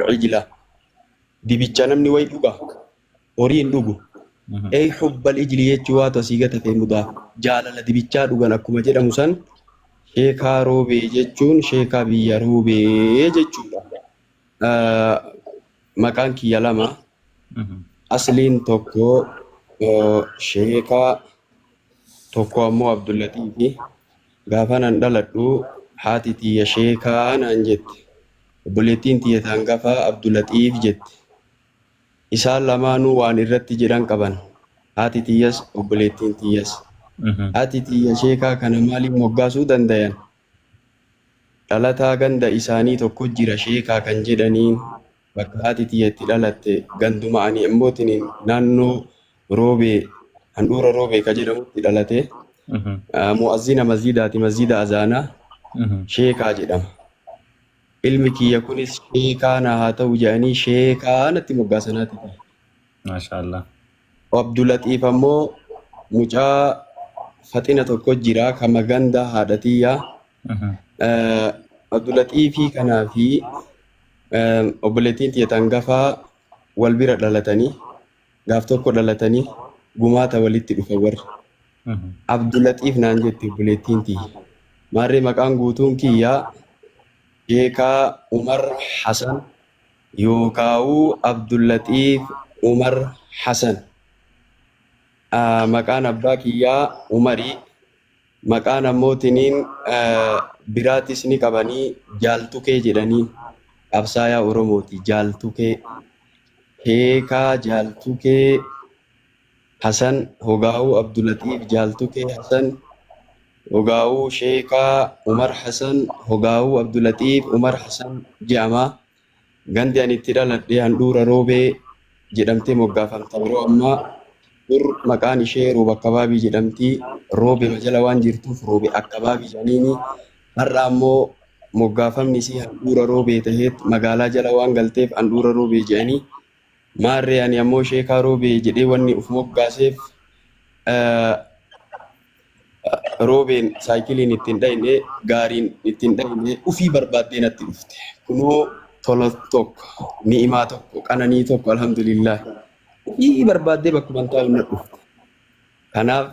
Ijla dibicha namni wayi dhuga, horii hin dhugu. Ey hubbal ijli jechuu waatu asii gata ta'e mudaaf jaalala dibichaa dhugan akkuma jedhamu san sheekaa roobee jechuun sheekaa biyya roobee jechuudha. Maqaan kiyya lama, asliin tokko sheekaa, tokko ammoo Abdullatiifi. Gaafa nan dhaladhu haati tiyya sheekaa naan jette. Obboleettiin tiyya ta hangafaa Abdulatiif jette. Isaan lamaanuu waan irratti jedhan qaban. Haati tiyyas obboleettiin tiyyas. Haati tiyya sheekaa kana maaliif moggaasuu dandayan? Dhalataa ganda isaanii tokko jira sheekaa kan jedhaniin, bakka haati tiyya itti dhalatte ganduma ani immootiniin naannoo Roobee, handhuura Roobee ka jedhamutti dhalate. Mu'azzina masjidaati, masjida azaanaa sheekaa jedhama. Ilmi kiyya kunis sheekaa na haa ta'u jedhanii sheekaa natti moggaasan haati tiyya. Maashaallah. Abdulaxiif ammoo mucaa faxina tokko jira kama ganda haadha tiyyaa. Abdulaxiifii kanaa fi obboleettiin tiyya tangafaa wal bira dhalatanii, gaaf tokko dhalatanii gumaata walitti dhufan warri. Abdulaxiif naan jette obboleettiin tiyya. Maarree maqaan guutuun kiyya Sheekaa Umar Hasan yookaa'uu Abdullaxiif Umar Hasan. Maqaan abbaa kiyyaa Umari. Maqaan ammootiniin biraatis ni qabanii, Jaaltukee jedhanii, qabsaayaa Oromooti Jaaltukee. Sheekaa Jaaltukee Hasan hogaa'uu Abdulaxiif Jaaltukee Hasan hogaa'uu Sheekaa Umar Hasan hogaa'uu Abdulaxiif Umar Hasan jedhama. Gandi ani itti dhaladhe handhuura Roobee jedhamtee moggaafamta yeroo ammaa. Dur maqaan ishee Rooba Akkabaabii jedhamti. Roobema jala waan jirtuuf Roobe Akkabaabii jedhaniini. Har'a ammoo moggaafamni isii handhuura Roobee taheet magaalaa jala waan galteef handhuura Roobee jedhanii. Maarree ani ammoo Sheekaa Roobee jedhee wanni uf moggaaseef, Roobeen saayikiliin ittiin dhayne, gaariin ittiin dhayne, ufii barbaaddee natti dhufte. Kunoo tola tokko, ni'imaa tokko, qananii tokko, alhamdulillah. Ufii barbaaddee bakkuma taa'u na dhufte. Kanaaf